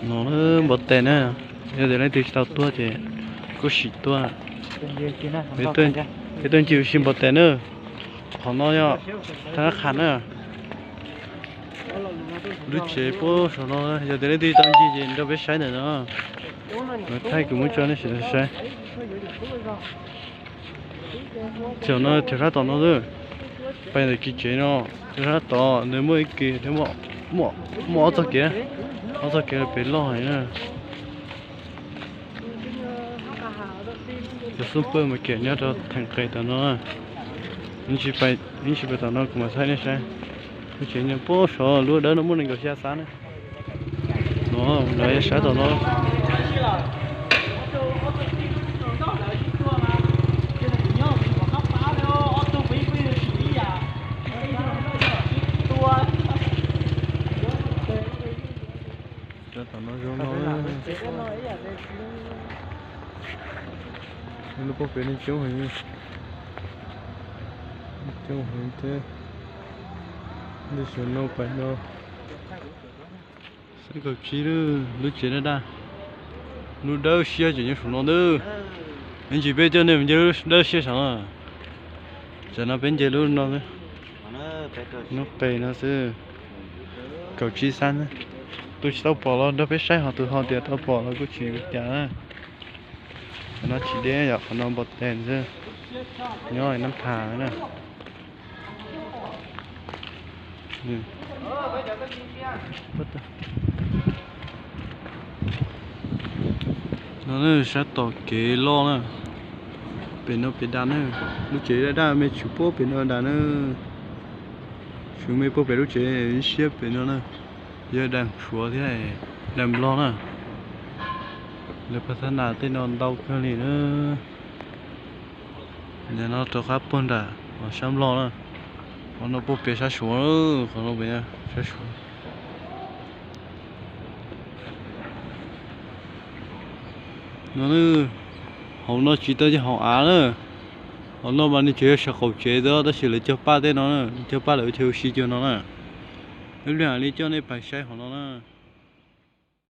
No npov tes na, yog tias leej twg tsis tau tuaj ces kuj sim tuaj. Peb tuaj ncig ua si npov tes na. Qhov no yog thaj nab qha na. Lub tsev puag saum no, yog tias leej twg tau ncig ces nrog peb saib ntawm no. Thaij kuv muab tso nej sawv daws saib. Thaum no rau sab tom no, pais ntawm kiv tsev no rau sab tod nws muaj ib ke, muaj ob txoj kev, ob txoj kev pem loj heev na. Cov xub pwg mas kev nyob rau theem qes tom no. Ib ntsis pais tom no kuv mam thaij nej saib. Lub tsev nyob puag saum, lub dawb no muaj nees nkaum xya xab na. No, lawv saib tom no. Tom no zoo no, lub pob pem neeg coob heev, coob heev thiab. Ntej saum no pais no. Xab kaum tsib, lub tsev daj daj, lub dawb siab tseem nyob saum no ntag. Ib ntsis peb coj nej mus nce lub dawb siab saum no. Tam no peb nce lub no, lub qes no xwb. Kaum tsib xab, tus tsis tau pom los nrog peb saib, ho tus ho tias tau pom los kuj tsis ua cas na. Qhov no tsis deb yom, qhov no npov tes xwb, nyob nab phas na. No sab tom kev loj na, pem no pem daj na, lub tsev daj daj me tshwm puag pem no daj na, tshwm me puag pem lub tsev siab pem no na, yog daj Suav thiab daj Nplog na. Lawv pab thab nas tej no ntau kawg li na. Nim no rov qab puag nram sab Nplog na, qhov no puag pem sab Suav, qhov no pem sab Suav. No, hauv no tsis tau yog hauv av na, hauv no mas nws tseem yog saum qaum tsev xwb tab sis lawv cog paj tej no, cog paj lawv ua chaw ua si cuag no na. Ib pliag li coj nej pais saib hauv no na.